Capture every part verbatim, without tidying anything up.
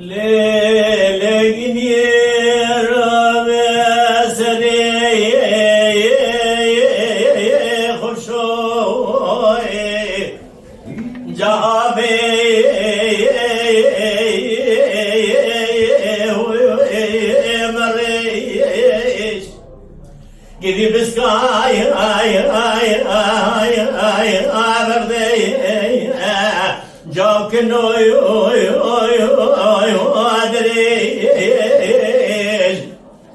Lê lêginî rabe serê xweşoyê. Cahabê merêş. Gidî biskay ay ay ay ay aberdey. Cavkin oy oy oy oy dirêj.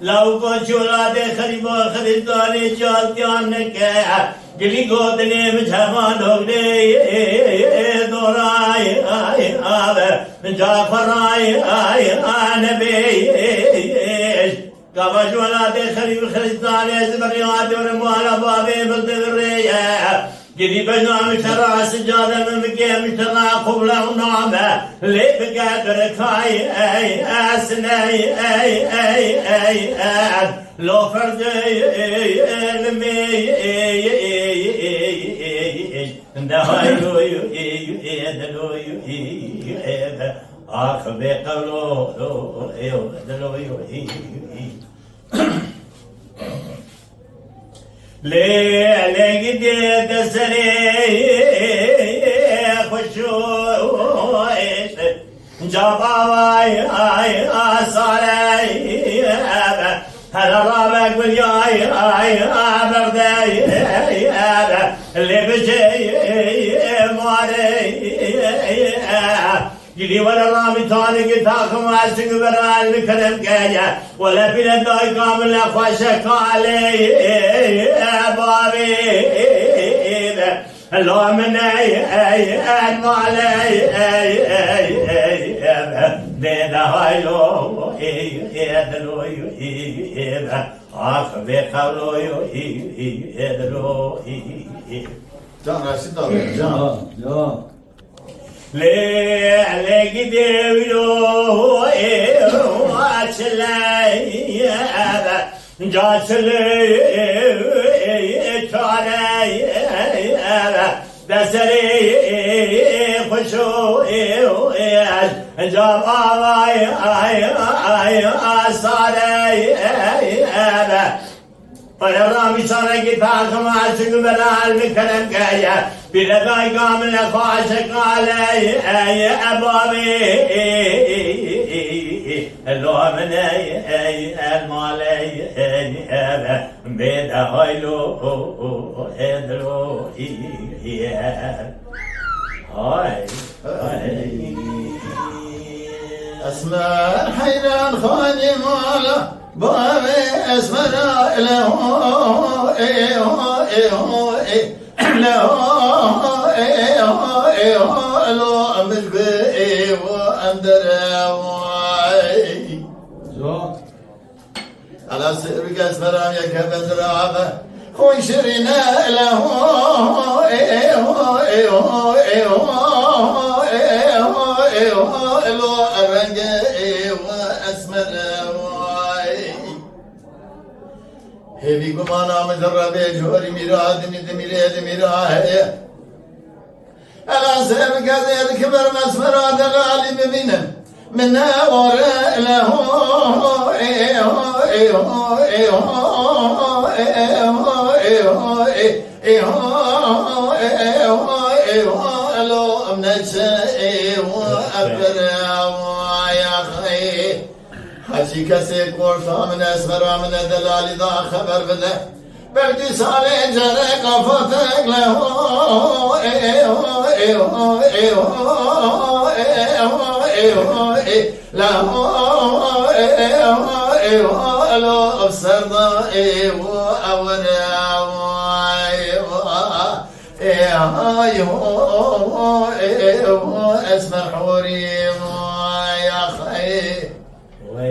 Lawko çola de xerîba xerîbdarê catiyan neke. Gilî gotinê min çavan dogdê doray ay abe. Min ca xweray ay anebê. Gava ji welatê xerîb xerîbdarê ez bi rêya dewrim wala bavê min divirê ye. Gidî bejna min şera sicade min bike min şera qubla û name. Lê bike birikay ey esney ey ey ey ey. Lo ferdê limê. Dehaylo ê delo ê be. Ax bê qewlo ê delo. Lê lê gidê de serê xweşo. Cava ay ay asare ebe. Hele rabe gul ay ay aberde ebe. Lê bicê mare. Gilî were ramî tanê gî taxim ez çi guber el kerem keye. Wele pîre dayka min le xweşe kalê bavê. Lo min ey ey en mal ey ey ey ey ey. Bê de haylo ey ey dilo ey ey. Ax bê qewlo ey ey dilo ey. Can Reşîd abi. Can. Can. Lê lê gidê wilo ê çile. Ca çilê çare de serê xweşo. Ca avay ay ay asare. Pere ramî çarekî taxim açik belal bi kerem keye. Pîre dayka min le xaşe kale ey ebavê. Lo min ey ey el maley ey eve. Bê de haylo edlo. Hay. Esmer heyran xanî mala bavê esmera leho ê ho ê ho ê leho ê ho ê ho lo emir be ê ho endere vay. Ala sêr kes beram yeke bedra be. Xwîn şirîne leho ê ho ê ho ê ho ê ho ê ho ê ho elo renge ê ho esmer vay. Hêvî gumana min zerre bê jorî mîra dimî dimîrê dimîra heye. Ela sêr kezê dikiber mesmera delalî bibînim. Min ne ware leho ê ho ê ho ê ho ê ho ê ho ê ho ê ho ê ho ê ho ê ho ê ho elo em neçe ê ho epere ya xey. Hecî kesê korta min esmera min e delalî da xeber bide. Belkî salê cerek afatek leho ê ho ê ho ê ho ê ho ê ho ê ho ê leho ê ho ê ho elo serda ê ho ewre ê ho ê ho ê ho esmer horî ho ya xey.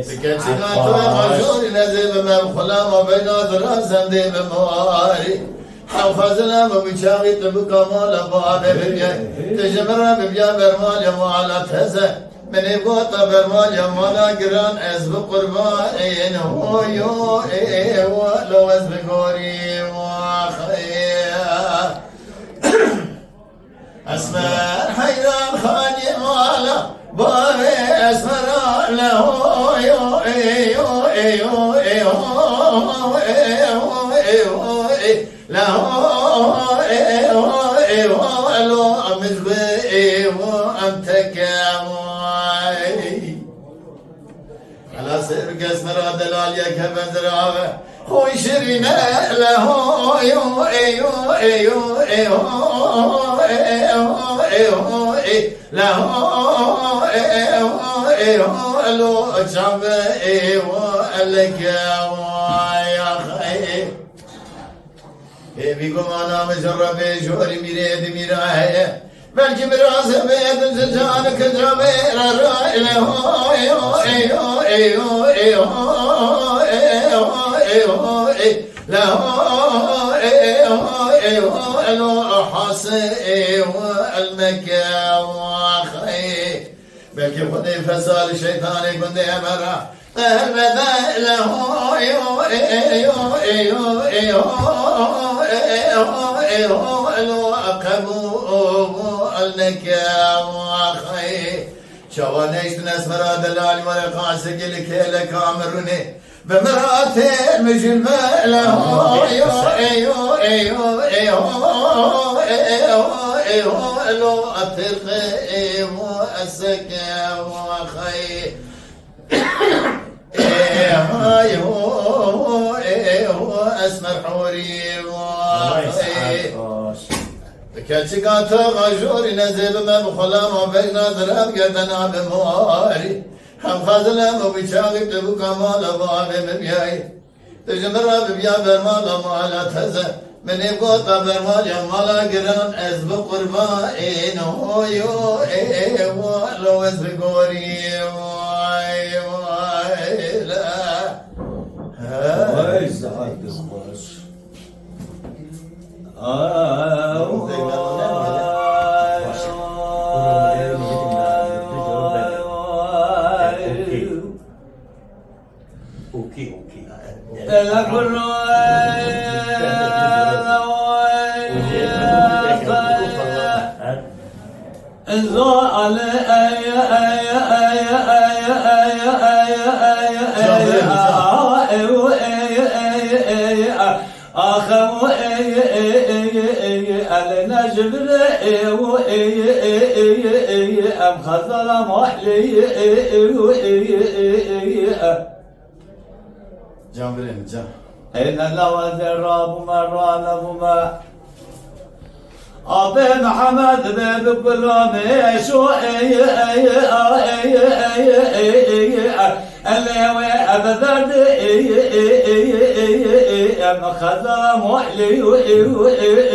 Bi keçika tu em ajorî nezê bi me bi xulama beyna dirazendê bi marî. Hewfezile min bi çaxî tu bi kamala bavê bibye. Tu ji min re bibya bermalê mala teze. Min ê gota bermalê mala giran ez bi qurbanên hoyo ê wo lo ez bi gorî waxê. Esmer heyran xanî mala, bavê esmera leho, yo, ê, yo, ê, yo, ê, ho, ê, ho, ê, ho, ê, leho, ê, ho, ê, ho, elo, em ji xwe, ê, ho, em teke, vay. Ela sêr kes me ra delal yek hebe zirave. Xwe şirîne leho, ê, yo, ê, yo, ê, yo, ê, ho, ê, ho, ê, ho, ê, leho, ê, ho, ê, ho, elo, çabe, ê, ho, eleke, vay, axê. Ê bîgumana min ji Rebê jorî mîrê di mîra heye. Belkî biraz hebe din ji can kica bê re re ile ho, ê, ho, ê, ho, ê, ho, ê, ho, ê, ho, ê, ho, ê, ho, ê, le ho, ê, ho, ê, ho, ê, ho, elo, hase, ê, ho, elmeke, waxê. Belkî Xwedê fesal şeytanê gundê Emera. Qehmede le ho, ê, ho, ê, ê, yo, ê, yo, ê, ho, ê, ê, ho, ê, ho, elo, qebûl neke, waxê. Çawa neştin esmera delal were qase gelî kêleka mirûnê. Bi miratê mijilme le ho, ê, yo, ê, yo, ê, yo, ê, ho, ê, ê, ho, ê, ho, elo, tirqe, ê, ho, eseke, waxê. Ê, hay, ho, ê, ho, esmer hûrî, waxê. Keçika te xwe jorî nezê bime bi xulama bejna zirav gerdena bi muharî. Hem xezilem û bîçavî tu bûka mala bavê min biyayî. Tu ji min re bibiya bermala mala teze. Min ê gota bermaliya mala giran ez bi qurbanên hoyo ê walo ez bi gorî. Vay, vay, la. Vay, saet xweş. Ay, vay, vay, vay. Okey, okey. Can birê min, can. Ey ne lawazê rabûme, ranebûme. Abê Mihemed bê bi gulamê şo, ey, ey, a, ey, ey, ey, ey, ey, a. Elê wê ebe derdê, ey, ey, ey, ey, ey, ey, em xezala muhlî, ey, ey,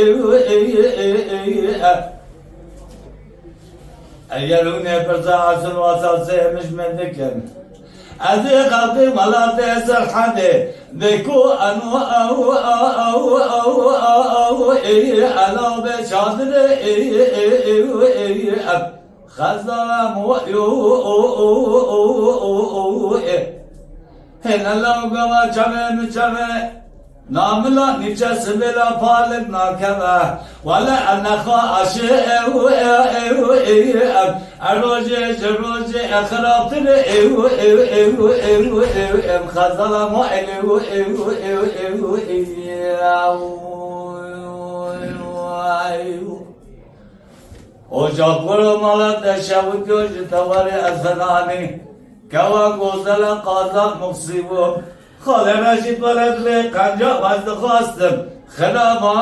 ey, ey, ey, ey, ey, ey, a. Eger hûn ê pirsa esil wasa sê mij min dikin. Ez ê xelkê welatê Serhedê, bê ku eno ew, ew, ew, ew, ew, ew, ê, ela bê çadirê, ê, ê, ê, ê, em xezala mo, ê, o, o, ê. Hêne law gava çavê min çavê. Namila nîçe sibêla palik nakeve. Wele enexa aşê ew, ew, ew, ew, em. E rojê ji rojê e xirabtir ew, ew, ew, ew, ew, em. Xezala ma el ew, ew, ew, ew, ew, ew. Oca kuro mala te şewityo ji tewarê ezenanî. Kewa gozela qaza muxsî bû. Xalê Reşîd were divê qenca wez dixwastim. Xiraba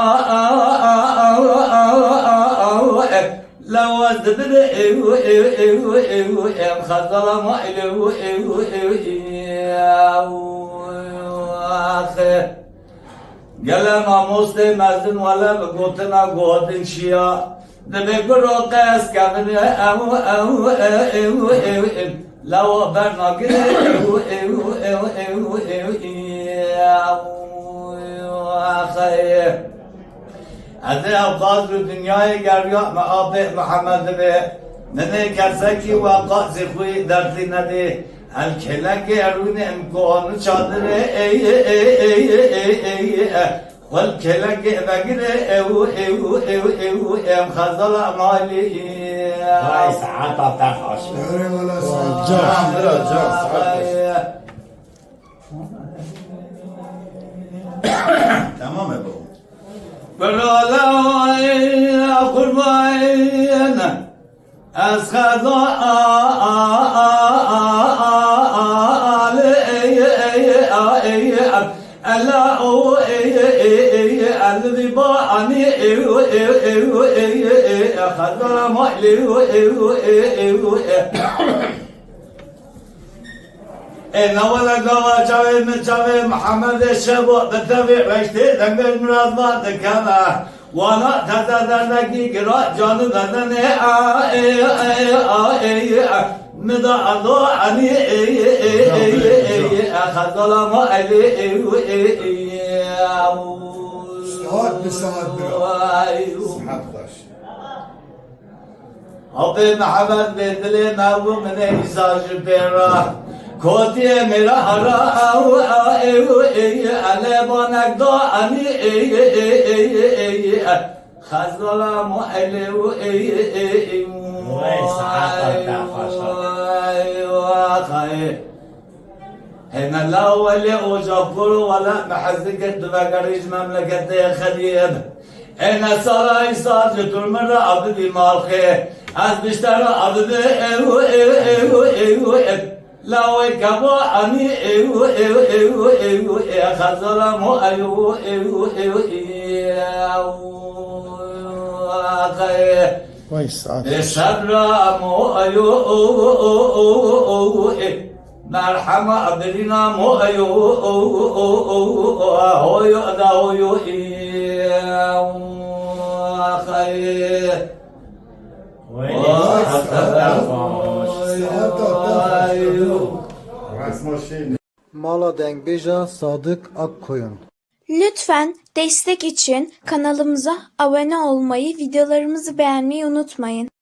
lewaz dibide ew, ew, ew, ew, em xezala ma ew, ew, ew, ew, axe. Gele mamostê mezin wele bi gotina gotin şiya. Dibê guro qez kevin ew, ew, ew, ew, ew, ew. Lawa bernagire ew, ew, ew, ew, ew, ew, ew, axayê. Ez ê ew qaz li dinyayê geriya me apê Mihemed dibê. Min ê kesekî we qazî xwî dertî nedî. El kêlekê rûnê em ku an çadirê ey, ey, ey, ey, ey, ey, ey. Xwel kelekê vegire ew, ew, ew, ew, em xezala malî. Vay, saeta te xweş be. Eyvallah, sağ ol. Can, biraz can, saat baş. Tamam e baba. Brala, kurban. Ez xeza a, a, a, a, a, a, a, le, ey, ey, a, ey, a, ela, o, ey, ey, ey, el, vi, ba, ani, ey, ey, ey, ey, ey, ey, xeza, ma, le, o, ey, ey, ey, ey. Ê newala gava çavê min çavê Mihemedê şevo bi tevî reştê dengê mirazvan dikeve. Wana teze derdekî gira canî bedenê a ê ê a ê ê. Mida ado anî ê ê ê ê ê ê ê. Xezala ma elê ê ê ê. Saat bi saat bira. Saat baş. Abê Mihemed bê dilê me bû min ê îsa ji pê re. Kotiyê mêra hera ew a ew ê elê banek da anî ê ê ê ê ê ê. Xezala mo elê û ê ê ê. Vay, saeta te xweş. Vay, vay. Hêne la welê oca kuro wele me hez dikir tu vegerî ji memleketê xeliyê. Êne sara îsal ji tu min re abibî malxê. Ez bişte re abibi ew ew ew ew ew. La wê keva anî ew ew ew ew ê xezala mo ew ew ew ew. Vay saat. Ê sebra mo ew ew ew ew ew. Merhema birîna mo eyo, o, o, o, o, o, a, hoyo, da, hoyo, i, a, u, a, xay. Vay, vay, vay, vay. Mala dengbêja Sadık Akkoyun. Lütfen destek için kanalımıza abone olmayı, videolarımızı beğenmeyi unutmayın.